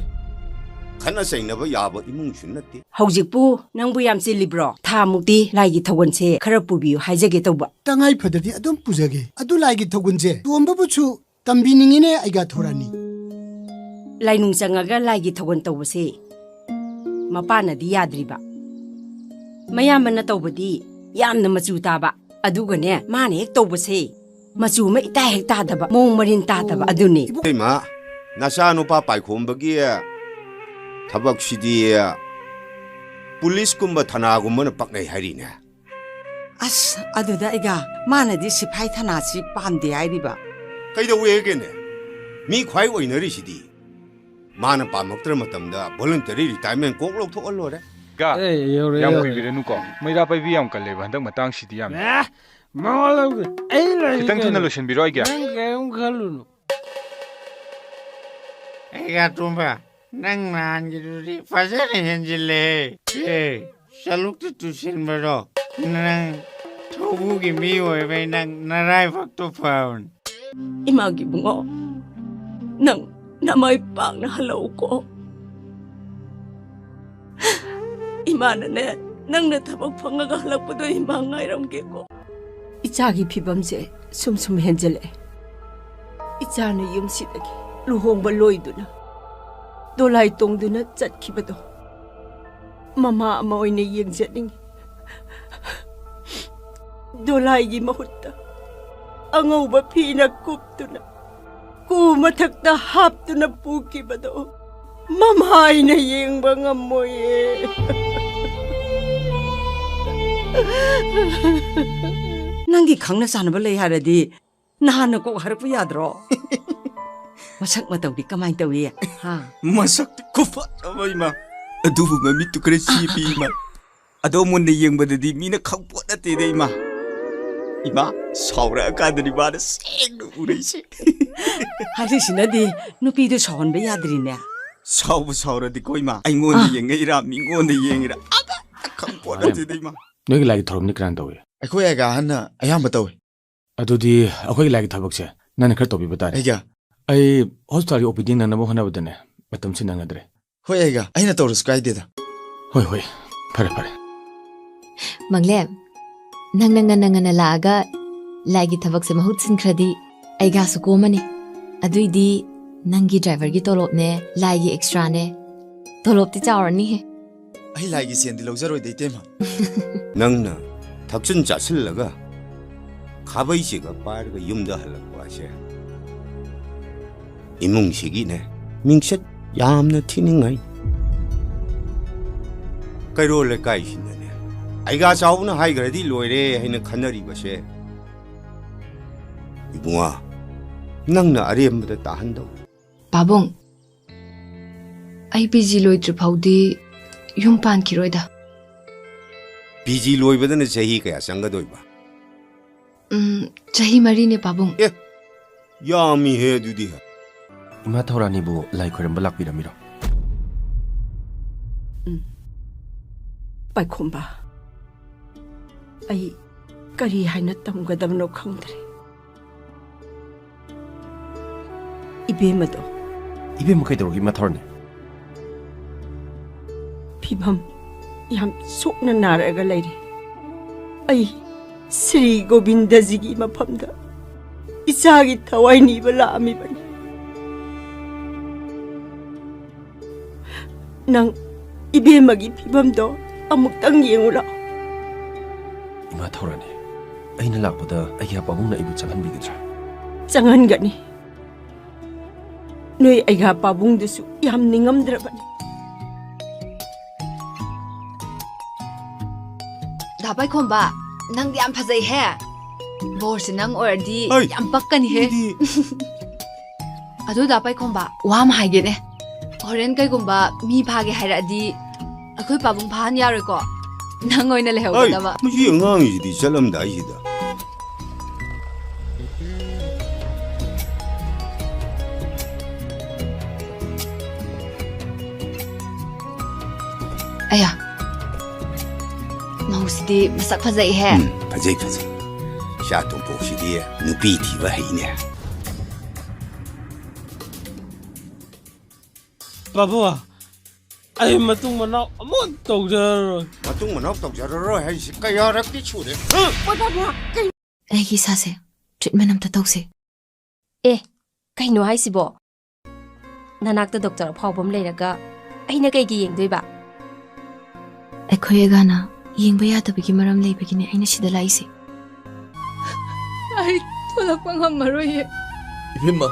ꯈꯠꯅ ꯆꯩꯅꯕ ꯌꯥꯕ ꯏꯃꯨꯡꯁꯨ ꯅꯠꯇꯦ꯫ ꯍꯧꯖꯤꯛꯄꯨ ꯅꯪꯕꯨ ꯌꯥꯝ ꯆꯤꯜꯂꯤꯕ꯭ꯔꯣ? ꯊꯥꯃꯨꯛꯇꯤ ꯂꯥꯏꯒꯤ ꯊꯧꯒꯜꯁꯦ ꯈꯔ ꯄꯨꯕꯤꯌꯨ ꯍꯥꯏꯖꯒꯦ ꯇꯧꯕ꯫ ꯇꯉꯥꯏ ꯐꯗ꯭ꯔꯗꯤ ꯑꯗꯨꯝ ꯄꯨꯖꯒꯦ꯫ ꯑꯗꯨ ꯂꯥꯏꯒꯤ ꯊꯧꯒꯜꯁꯦ ꯇꯣꯝꯕꯕꯨꯁꯨ ꯇꯝꯕꯤꯅꯤꯡꯉꯤꯅꯦ, ꯑꯩꯒ ꯊꯣꯔꯥꯅꯤ꯫ ꯂꯥꯏꯅꯨꯡ ꯆꯪꯉꯒ ꯂꯥꯏꯒꯤ ꯊꯧꯒꯜ ꯇꯧꯕꯁꯦ ꯃꯄꯥꯅꯗꯤ ꯌꯥꯗ꯭ꯔꯤꯕ꯫ ꯃꯌꯥꯝꯕꯅ ꯇꯧꯕꯗꯤ ꯌꯥꯝꯅ ꯃꯆꯨ ꯇꯥꯕ, ꯑꯗꯨꯒꯅꯦ, ꯃꯥꯅ ꯍꯦꯛ ꯇꯧꯕꯁꯦ ꯃꯆꯨ ꯑꯃ ꯏꯇꯥ ꯍꯦꯛ ꯇꯥꯗꯕ, ꯃꯑꯣꯡ ꯃꯔꯤꯟ ꯇꯥꯗꯕ, ꯑꯗꯨꯅꯤ꯫ ꯏꯃꯥ, ꯅꯆꯥꯅꯨꯄꯥ ꯄꯥꯏꯈꯣꯝꯕꯒꯤ ꯊꯕꯛꯁꯤꯗꯤ ꯄꯨꯂꯤꯁꯀꯨꯝꯕ ꯊꯅꯥꯒꯨꯝꯕꯅ ꯄꯛꯅꯩ ꯍꯥꯏꯔꯤꯅꯦ꯫ ꯑꯁ, ꯑꯗꯨꯗ ꯑꯩꯒ, ꯃꯥꯅꯗꯤ ꯁꯤꯐꯥꯏ ꯊꯅꯥꯁꯤ ꯄꯥꯝꯗꯦ ꯍꯥꯏꯔꯤꯕ꯫ ꯀꯩꯗꯧꯋꯦꯒꯦꯅꯦ? ꯃꯤ ꯈ꯭ꯋꯥꯏ ꯑꯣꯏꯅꯔꯤꯁꯤꯗꯤ꯫ ꯃꯥꯅ ꯄꯥꯝꯃꯛꯇ꯭ꯔ ꯃꯇꯝꯗ voluntary retirement ꯀꯣꯛ ꯂꯧꯊꯣꯛꯑ ꯂꯣꯏꯔꯦ꯫ ꯀꯥ, ꯑꯦ, ꯌꯧꯔꯦ, ꯌꯥꯝ ꯌꯧꯔꯦ꯫ ꯀꯨꯏꯕꯤꯔꯅꯨꯀꯣ꯫ ꯃꯩꯔꯥ ꯄꯥꯏꯕꯤ ꯌꯥꯝ ꯀꯜꯂꯦꯕ ꯍꯟꯗꯛ ꯃꯇꯥꯡꯁꯤꯗꯤ ꯌꯥꯝꯅ꯫ ꯑꯦ, ꯃꯉꯣꯟ ꯂꯧꯒꯦ꯫ ꯑꯩ ꯂꯩ ꯈꯤꯇꯪ ꯊꯨꯅ ꯀꯩꯅꯣ꯫ ꯂꯣꯏꯁꯤꯟꯕꯤꯔꯣ ꯑꯩꯒꯤ꯫ ꯅꯪ ꯀꯔꯤꯝ ꯈꯜꯂꯨꯅꯨ꯫ ꯑꯩꯒ ꯇꯣꯝꯕ, ꯅꯪ ꯅꯍꯥꯟꯒꯤꯗꯨꯗꯤ ꯐꯖꯅ ꯍꯦꯟꯖꯤꯜꯂꯦꯍꯦ꯫ ꯑꯦ, ꯆꯂꯨꯛꯇ ꯇꯨꯁꯤꯟꯕꯗꯣ, ꯅꯪ ꯊꯧꯕꯨꯒꯤ ꯃꯤ ꯑꯣꯏꯕꯩ ꯅꯪ ꯅꯔꯥꯏꯕꯛꯇꯣ ꯐꯕꯅꯤ꯫ ꯏꯃꯥꯒꯤ ꯏꯕꯨꯡꯉꯣ, ꯅꯪ ꯅꯃꯥꯏ ꯄꯥꯛꯅ ꯍꯜꯂꯛꯎꯀꯣ꯫ ꯏꯃꯥꯅꯅꯦ, ꯅꯪꯅ ꯊꯕꯛ ꯐꯪꯉꯒ ꯍꯜꯂꯛꯄꯗꯣ ꯏꯃꯥ ꯉꯥꯏꯔꯝꯒꯦꯀꯣ꯫ ꯏꯆꯥꯒꯤ ꯐꯤꯕꯝꯁꯦ ꯁꯨꯝ ꯁꯨꯝ ꯍꯦꯟꯖꯜꯂꯛꯑꯦ꯫ ꯏꯆꯥꯅ ꯌꯨꯝꯁꯤꯗꯒꯤ ꯂꯨꯍꯣꯡꯕ ꯂꯣꯏꯗꯨꯅ ꯗꯣꯂꯥꯏ ꯇꯣꯡꯗꯨꯅ ꯆꯠꯈꯤꯕꯗꯣ ꯃꯃꯥ ꯑꯃ ꯑꯣꯏꯅ ꯌꯦꯡꯖꯅꯤꯡꯉꯤ꯫ ꯗꯣꯂꯥꯏꯒꯤ ꯃꯍꯨꯠꯇ ꯑꯉꯧꯕ ꯐꯤꯅ ꯀꯨꯞꯇꯨꯅ ꯀꯨ ꯃꯊꯛꯇ ꯍꯥꯞꯇꯨꯅ ꯄꯨꯈꯤꯕꯗꯣ ꯃꯃꯥ ꯑꯩꯅ ꯌꯦꯡꯕ ꯉꯝꯃꯣꯏꯌꯦ꯫ ꯅꯪꯒꯤ ꯈꯪꯅ ꯆꯥꯟꯅꯕ ꯂꯩ ꯍꯥꯏꯔꯗꯤ ꯅꯍꯥꯟꯅ ꯀꯣꯛ ꯍꯥꯏꯔꯛꯄ ꯌꯥꯗ꯭ꯔꯣ? ꯃꯁꯛ ꯃꯇꯧꯗꯤ ꯀꯃꯥꯏꯅ ꯇꯧꯏ? ꯍꯥ? ꯃꯁꯛꯇꯤ ꯈꯨꯐꯖꯕ, ꯏꯃꯥ꯫ ꯑꯗꯨꯕꯨ ꯃꯃꯤꯠꯇꯨ ꯈꯔ ꯆꯦꯞꯄꯤ, ꯏꯃꯥ꯫ ꯑꯗꯣ ꯃꯨꯟꯅ ꯌꯦꯡꯕꯗꯗꯤ ꯃꯤꯅ ꯈꯪꯄꯣꯠ ꯅꯠꯇꯦꯗ, ꯏꯃꯥ꯫ ꯏꯃꯥ, ꯁꯥꯎꯔꯛꯑꯀꯥꯟꯗꯅꯤ ꯃꯥꯅ ꯁꯦꯡꯅ ꯎꯔꯛꯏꯁꯦ꯫ ꯍꯥꯏꯔꯤꯁꯤꯅꯗꯤ ꯅꯨꯄꯤꯗꯣ ꯁꯥꯎꯍꯟꯕ ꯌꯥꯗ꯭ꯔꯤꯅꯦ꯫ ꯁꯥꯎꯕ ꯁꯥꯎꯔꯗꯤꯀꯣ, ꯏꯃꯥ, ꯑꯩꯉꯣꯟꯗ ꯑꯥ꯫ ꯌꯦꯡꯉꯛꯏꯔꯥ, ꯃꯤꯉꯣꯟꯗ ꯌꯦꯡꯉꯤꯔꯥ, ꯑꯃ ꯈꯪꯄꯣꯠ ꯅꯠꯇꯦꯗ, ꯏꯃꯥ꯫ ꯅꯣꯏꯒꯤ ꯂꯥꯏꯒꯤ ꯊꯧꯔꯝꯗꯤ ꯀꯅꯥꯅ ꯇꯧꯏ? ꯑꯩꯈꯣꯏ ꯑꯥꯏꯒꯥ ꯑꯍꯟꯅ ꯑꯌꯥꯝꯕ ꯇꯧꯏ꯫ ꯑꯗꯨꯗꯤ ꯑꯩꯈꯣꯏꯒꯤ ꯂꯥꯏꯒꯤ ꯊꯕꯛꯁꯦ ꯅꯪꯅ ꯈꯔ ꯇꯧꯕꯤꯕ ꯇꯥꯔꯦ꯫ ꯑꯩꯒ? ꯑꯩ ꯍꯣꯁꯄꯤꯇꯥꯜꯒꯤ ꯑꯣ ꯄꯤ ꯗꯤ ꯅꯪꯅꯕ ꯍꯣꯠꯅꯕꯗꯅꯦ ꯃꯇꯝꯁꯤ ꯅꯪꯅꯗ꯭ꯔꯦ꯫ ꯍꯣꯏ, ꯑꯩꯒ꯫ ꯑꯩꯅ ꯇꯧꯔꯁꯨ ꯀꯥꯏꯗꯦꯗ꯫ ꯍꯣꯏ, ꯍꯣꯏ꯫ ꯐꯔꯦ, ꯐꯔꯦ꯫ ꯃꯪꯂꯦꯝ, ꯅꯪꯅ ꯉꯟꯅ ꯉꯟꯅ ꯂꯥꯛꯑꯒ ꯂꯥꯏꯒꯤ ꯊꯕꯛꯁꯦ ꯃꯍꯨꯠ ꯁꯤꯟꯈ꯭ꯔꯗꯤ ꯑꯩꯒꯥꯁꯨ ꯀꯣꯝꯃꯅꯤ꯫ ꯑꯗꯨꯏꯗꯤ ꯅꯪꯒꯤ ꯗ꯭ꯔꯥꯏꯚꯔꯒꯤ ꯇꯣꯂꯣꯞꯅꯦ, ꯂꯥꯏꯒꯤ ꯑꯦꯛꯁꯇ꯭ꯔꯥꯅꯦ꯫ ꯇꯣꯂꯣꯞꯇꯤ ꯆꯥꯎꯔꯅꯤꯍꯦ꯫ ꯑꯩ ꯂꯥꯏꯒꯤ ꯁꯦꯟꯗꯤ ꯂꯧꯖꯔꯣꯏꯗ, ꯏꯇꯩꯃ꯫ ꯅꯪꯅ ꯊꯛꯆꯤꯟ ꯆꯥꯁꯤꯜꯂꯒ ꯈꯥꯕꯩꯁꯤꯒ ꯄꯥꯏꯔꯒ ꯌꯨꯝꯗ ꯍꯜꯂꯛꯄ ꯑꯁꯦ ꯏꯃꯨꯡꯁꯤꯒꯤꯅꯦ ꯃꯤꯡꯆꯠ ꯌꯥꯝꯅ ꯊꯤꯅꯤꯡꯉꯥꯏ꯫ ꯀꯩꯔꯣꯜ ꯂꯩꯀꯥꯏꯁꯤꯅꯅꯦ ꯑꯩꯒꯥ ꯆꯥꯎꯕꯅ ꯍꯥꯏꯈ꯭ꯔꯗꯤ ꯂꯣꯏꯔꯦ ꯍꯥꯏꯅ ꯈꯟꯅꯔꯤꯕꯁꯦ, ꯏꯕꯨꯡꯉꯣ, ꯅꯪꯅ ꯑꯔꯦꯝꯕꯗ ꯇꯥꯍꯟꯗꯧ꯫ ꯄꯥꯕꯨꯡ, ꯑꯩ ꯄꯤ ꯖꯤ ꯂꯣꯏꯗ꯭ꯔꯤ ꯐꯥꯎꯗꯤ ꯌꯨꯝ ꯄꯥꯟꯈꯤꯔꯣꯏꯗ꯫ ꯄꯤ ꯖꯤ ꯂꯣꯏꯕꯗꯅ ꯆꯍꯤ ꯀꯌꯥ ꯆꯪꯒꯗꯣꯏꯕ? ꯎꯝ, ꯆꯍꯤ ꯃꯔꯤꯅꯦ, ꯄꯥꯕꯨꯡ꯫ ꯑꯦ, ꯌꯥꯝꯃꯤꯍꯦ ꯑꯗꯨꯗꯤ꯫ ꯏꯃꯥ ꯊꯧꯔꯥꯅꯤꯕꯨ ꯂꯥꯏ ꯈꯣꯏꯔꯝꯕ ꯂꯥꯛꯄꯤꯔꯝꯃꯤꯔꯣ? ꯎꯝ꯫ ꯄꯥꯏꯈꯣꯝꯕ, ꯑꯩ ꯀꯔꯤ ꯍꯥꯏꯅ ꯇꯝꯒꯗꯕꯅꯣ ꯈꯪꯗ꯭ꯔꯦ꯫ ꯏꯕꯦꯝꯃꯗꯣ꯫ ꯏꯕꯦꯝꯃ ꯀꯩꯗꯧꯔꯒꯦ, ꯏꯃꯥ ꯊꯧꯔꯥꯅꯤ? ꯐꯤꯕꯝ ꯌꯥꯝ ꯁꯣꯛꯅ ꯅꯥꯔꯒ ꯂꯩꯔꯦ꯫ ꯑꯩ ꯁ꯭ꯔꯤ ꯒꯣꯕꯤꯟꯗꯖꯤꯒꯤ ꯃꯐꯝꯗ ꯏꯆꯥꯒꯤ ꯊꯋꯥꯏ ꯅꯤꯕ ꯂꯥꯛꯑꯝꯃꯤꯕꯅꯤ꯫ ꯅꯪ ꯏꯕꯦꯝꯃꯒꯤ ꯐꯤꯕꯝꯗꯣ ꯑꯃꯨꯛꯇꯪ ꯌꯦꯡꯉꯨ ꯂꯥꯎ꯫ ꯏꯃꯥ ꯊꯧꯔꯥꯅꯤ, ꯑꯩꯅ ꯂꯥꯛꯄꯗ ꯑꯩꯒꯤ ꯄꯥꯕꯨꯡꯅ ꯑꯩꯕꯨ ꯆꯪꯍꯟꯕꯤꯒꯗ꯭ꯔꯥ? ꯆꯪꯍꯟꯒꯅꯤ꯫ ꯅꯣꯏ ꯑꯩꯒꯥ ꯄꯥꯕꯨꯡꯗꯨꯁꯨ ꯌꯥꯝ ꯅꯤꯡꯉꯝꯗ꯭ꯔꯕꯅꯤ꯫ ꯗꯥ ꯄꯥꯏꯈꯣꯝꯕ, ꯅꯪꯗꯤ ꯌꯥꯝ ꯐꯖꯩꯍꯦ꯫ ꯕꯣꯔꯁꯦ ꯅꯪ ꯑꯣꯏꯔꯗꯤ ꯍꯩ, ꯌꯥꯝ ꯄꯛꯀꯅꯤꯍꯦ꯫ ꯑꯗꯨ ꯗꯥ ꯄꯥꯏꯈꯣꯝꯕ, ꯋꯥ ꯑꯃ ꯍꯥꯏꯒꯦꯅꯦ꯫ ꯍꯣꯔꯦꯟ ꯀꯩꯒꯨꯝꯕ ꯃꯤ ꯐꯥꯒꯦ ꯍꯥꯏꯔꯛꯑꯗꯤ ꯑꯩꯈꯣꯏ ꯄꯥꯕꯨꯡ ꯐꯥꯍꯟ ꯌꯥꯔꯣꯏꯀꯣ? ꯅꯪ ꯑꯣꯏꯅ ꯂꯩꯍꯧꯒꯗꯕ꯫ ꯍꯩ, ꯃꯁꯤ ꯑꯉꯥꯡꯁꯤꯗꯤ ꯆꯠꯂꯝꯗꯥꯏꯁꯤꯗ꯫ ꯑꯌꯥ, ꯃꯧꯁꯤꯗꯤ ꯃꯁꯛ ꯐꯖꯩꯍꯦ꯫ ꯎꯝ, ꯐꯖꯩ, ꯐꯖꯩ꯫ ꯏꯆꯥ ꯇꯣꯝꯄꯣꯛꯁꯤꯗꯤ ꯅꯨꯄꯤ ꯊꯤꯕ ꯍꯩꯅꯦ꯫ ꯄꯥꯕꯨꯡ, ꯑꯩ ꯃꯇꯨꯡ ꯃꯅꯥꯎ ꯑꯃꯨꯛ ꯇꯧꯖꯔꯔꯣꯏ꯫ ꯃꯇꯨꯡ ꯃꯅꯥꯎ ꯇꯧꯖꯔꯔꯣꯏ ꯍꯥꯏꯁꯤ ꯀꯌꯥꯔꯛꯇꯤ ꯁꯨꯔꯦ? ꯍꯥ? ꯑꯩꯒꯤ ꯏꯁꯥꯁꯦ ꯇ꯭ꯔꯤꯠꯃꯦꯟ ꯑꯝꯇ ꯇꯧꯁꯦ꯫ ꯑꯦ, ꯀꯩꯅꯣ ꯍꯥꯏꯁꯤꯕꯣ? ꯅꯅꯥꯛꯇ ꯗꯣꯛꯇꯔ ꯑꯐꯥꯎꯕ ꯑꯃ ꯂꯩꯔꯒ ꯑꯩꯅ ꯀꯩꯒꯤ ꯌꯦꯡꯗꯣꯏꯕ? ꯑꯩꯈꯣꯏ ꯑꯒꯥꯅ ꯌꯦꯡꯕ ꯌꯥꯗꯕꯒꯤ ꯃꯔꯝ ꯂꯩꯕꯒꯤꯅꯦ ꯑꯩꯅ ꯁꯤꯗ ꯂꯥꯛꯏꯁꯦ꯫ ꯑꯩ ꯊꯣꯛꯂꯛꯄ ꯉꯝꯃꯔꯣꯏꯌꯦ꯫ ꯏꯕꯦꯝꯃ,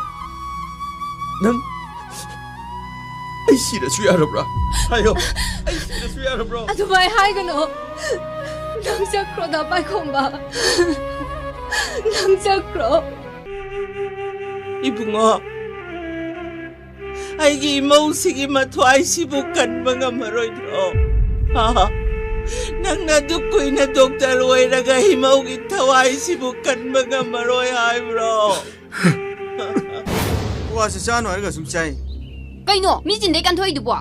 ꯅꯪ ꯑꯩ ꯁꯤꯔꯁꯨ ꯌꯥꯔꯕ꯭ꯔꯥ? ꯍꯥꯏꯌꯣ, ꯑꯩ ꯁꯤꯔꯁꯨ ꯌꯥꯔꯕ꯭ꯔꯣ? ꯑꯗꯨꯃꯥꯏ ꯍꯥꯏꯒꯅꯣ꯫ ꯅꯪ ꯆꯠꯈ꯭ꯔꯣꯗ, ꯄꯥꯏꯈꯣꯝꯕ꯫ ꯅꯪ ꯆꯠꯈ꯭ꯔꯣ꯫ ꯏꯕꯨꯡꯉꯣ, ꯑꯩꯒꯤ ꯏꯃꯧꯁꯤꯒꯤ ꯃꯊ꯭ꯋꯥꯏꯁꯤꯕꯨ ꯀꯟꯕ ꯉꯝꯃꯔꯣꯏꯗ꯭ꯔꯣ? ꯍꯥ? ꯅꯪꯅ ꯑꯗꯨꯛ ꯀꯨꯏꯅ ꯗꯣꯛꯇꯔ ꯑꯣꯏꯔꯒ ꯏꯃꯧꯒꯤ ꯊꯋꯥꯏꯁꯤꯕꯨ ꯀꯟꯕ ꯉꯝꯃꯔꯣꯏ ꯍꯥꯏꯕ꯭ꯔꯣ? ꯀ꯭ꯋꯥꯁꯦ ꯆꯥꯅꯨ ꯍꯥꯏꯔꯒ ꯁꯨꯝ ꯆꯥꯏ꯫ ꯀꯩꯅꯣ? ꯃꯤ ꯆꯤꯟꯗꯩ ꯀꯟꯊꯣꯛꯏꯗꯨꯕꯣ?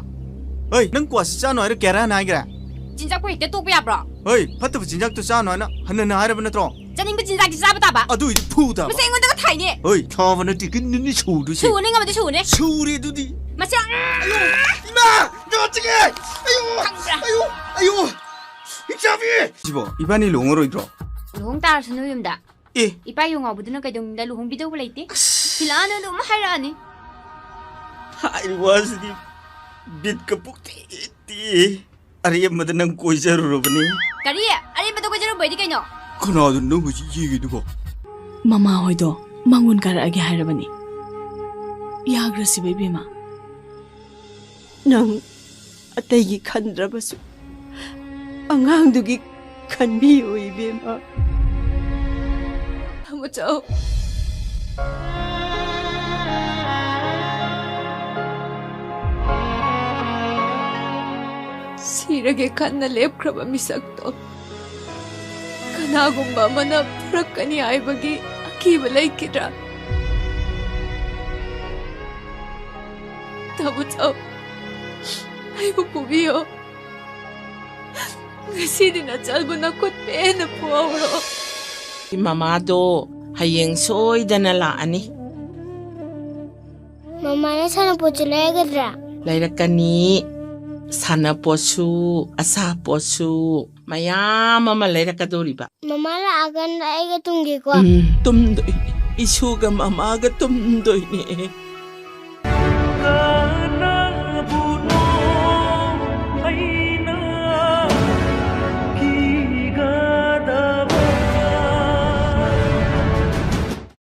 ꯍꯩ, ꯅꯪ ꯀ꯭ꯋꯥꯁꯦ ꯆꯥꯅꯨ ꯍꯥꯏꯔ ꯀꯌꯥꯔꯛ ꯍꯟꯅ ꯍꯥꯏꯈ꯭ꯔꯦ? ꯆꯤꯟꯖꯥꯛꯄꯨ ꯍꯦꯛꯇ ꯇꯣꯛꯄ ꯌꯥꯕ꯭ꯔꯣ? ꯍꯩ, ꯐꯠꯇꯕ ꯆꯤꯟꯖꯥꯛꯇꯣ ꯆꯥꯅꯨ ꯍꯥꯏꯅ ꯍꯟꯅ ꯍꯟꯅ ꯍꯥꯏꯔꯕ ꯅꯠꯇ꯭ꯔꯣ? ꯆꯥꯅꯤꯡꯕ ꯆꯤꯟꯖꯥꯛꯇꯤ ꯆꯥꯕ ꯇꯥꯕ꯫ ꯑꯗꯨ ꯑꯣꯏꯗꯤ ꯐꯨ ꯇꯥꯕ꯫ ꯃꯁꯤ ꯑꯩꯉꯣꯟꯗꯒ ꯊꯥꯏꯅꯦ꯫ ꯍꯩ, ꯊꯥꯕ ꯅꯠꯇꯦ, ꯀꯤꯠꯅꯤꯅꯤ ꯁꯨꯗꯣꯏꯁꯦ꯫ ꯁꯨꯅꯤ, ꯉꯝꯃꯗꯤ ꯁꯨꯅꯤ꯫ ꯁꯨꯔꯦ ꯑꯗꯨꯗꯤ꯫ ꯃꯁꯤ ꯑꯌꯣ, ꯏꯃꯥ! ꯅꯥ ꯆꯤꯛꯑꯦ! ꯑꯌꯣ! ꯈꯪꯕ꯭ꯔꯥ? ꯑꯌꯣ! ꯑꯌꯣ! ꯏꯆꯥꯕꯤ! ꯁꯤꯕꯣ, ꯏꯕꯥꯅꯤ ꯂꯨꯍꯣꯡꯉꯔꯣꯏꯗ꯭ꯔꯣ? ꯂꯨꯍꯣꯡ ꯇꯥꯔꯁꯅꯨ ꯌꯨꯝꯗ꯫ ꯑꯦ꯫ ꯏꯄꯥ ꯌꯨ ꯉꯥꯎꯕꯗꯨꯅ ꯀꯩꯗꯧꯅꯨꯡꯗ ꯂꯨꯍꯣꯡꯕꯤꯗꯧꯕ ꯂꯩꯇꯦ꯫ ꯁꯤꯂꯥꯅ ꯑꯗꯨꯝ ꯍꯥꯏꯔꯛꯑꯅꯤ꯫ ꯍꯥꯏꯔꯤꯕ ꯋꯥꯁꯤꯗꯤ ꯕꯤꯠꯀ ꯄꯨꯛꯇꯤ ꯇꯦꯛꯏ꯫ ꯑꯔꯦꯝꯕꯗ ꯅꯪ ꯀꯣꯏꯖꯔꯨꯔꯕꯅꯤ꯫ ꯀꯔꯤ? ꯑꯔꯦꯝꯕꯗ ꯀꯣꯏꯖꯔꯨꯕ ꯍꯥꯏꯗꯤ ꯀꯩꯅꯣ? ꯀꯅꯥꯗꯅꯣ ꯅꯪ ꯍꯧꯖꯤꯛ ꯌꯦꯡꯉꯤꯗꯨꯕꯣ? ꯃꯃꯥ ꯍꯣꯏꯗꯣ ꯃꯉꯣꯟ ꯀꯥꯔꯛꯑꯒꯦ ꯍꯥꯏꯔꯕꯅꯤ꯫ ꯌꯥꯈ꯭ꯔꯁꯤꯕ ꯏꯕꯦꯝꯃ? ꯅꯪ ꯑꯇꯩꯒꯤ ꯈꯟꯗ꯭ꯔꯕꯁꯨ ꯑꯉꯥꯡꯗꯨꯒꯤ ꯈꯟꯕꯤꯌꯨ ꯏꯕꯦꯝꯃ꯫ ꯊꯝꯃꯣ ꯆꯥꯎ꯫ ꯁꯤꯔꯒꯦ ꯈꯟꯅ ꯂꯦꯞꯈ꯭ꯔꯕ ꯃꯤꯁꯛꯇꯣ ꯀꯅꯥꯒꯨꯝꯕ ꯑꯃꯅ ꯄꯨꯔꯛꯀꯅꯤ ꯍꯥꯏꯕꯒꯤ ꯑꯀꯤꯕ ꯂꯩꯈꯤꯗ꯭ꯔꯥ? ꯇꯥꯃꯣ ꯆꯥꯎ, ꯑꯩꯕꯨ ꯄꯨꯕꯤꯌꯣ꯫ ꯉꯁꯤꯗꯤ ꯅꯆꯜꯕꯨ ꯅꯈꯨꯠ ꯄꯦꯟꯅ ꯄꯨꯍꯧꯔꯣ꯫ ꯃꯃꯥꯗꯣ ꯍꯌꯦꯡ ꯁꯣꯏꯗꯅ ꯂꯥꯛꯑꯅꯤ꯫ ꯃꯃꯥꯅ ꯁꯥꯟꯅꯄꯣꯠꯁꯨ ꯂꯩꯔꯒꯗ꯭ꯔꯥ? ꯂꯩꯔꯛꯀꯅꯤ꯫ ꯁꯥꯟꯅꯄꯣꯠꯁꯨ, ꯑꯆꯥꯄꯣꯠꯁꯨ ꯃꯌꯥꯝ ꯑꯃ ꯂꯩꯔꯛꯀꯗꯧꯔꯤꯕ꯫ ꯃꯃꯥ ꯂꯥꯛꯑꯀꯥꯟꯗ ꯑꯩꯒ ꯇꯨꯝꯒꯦꯀꯣ꯫ ꯎꯝ, ꯇꯨꯝꯗꯣꯏꯅꯦ꯫ ꯏꯁꯨꯒ ꯃꯃꯥꯒ ꯇꯨꯝꯗꯣꯏꯅꯦ꯫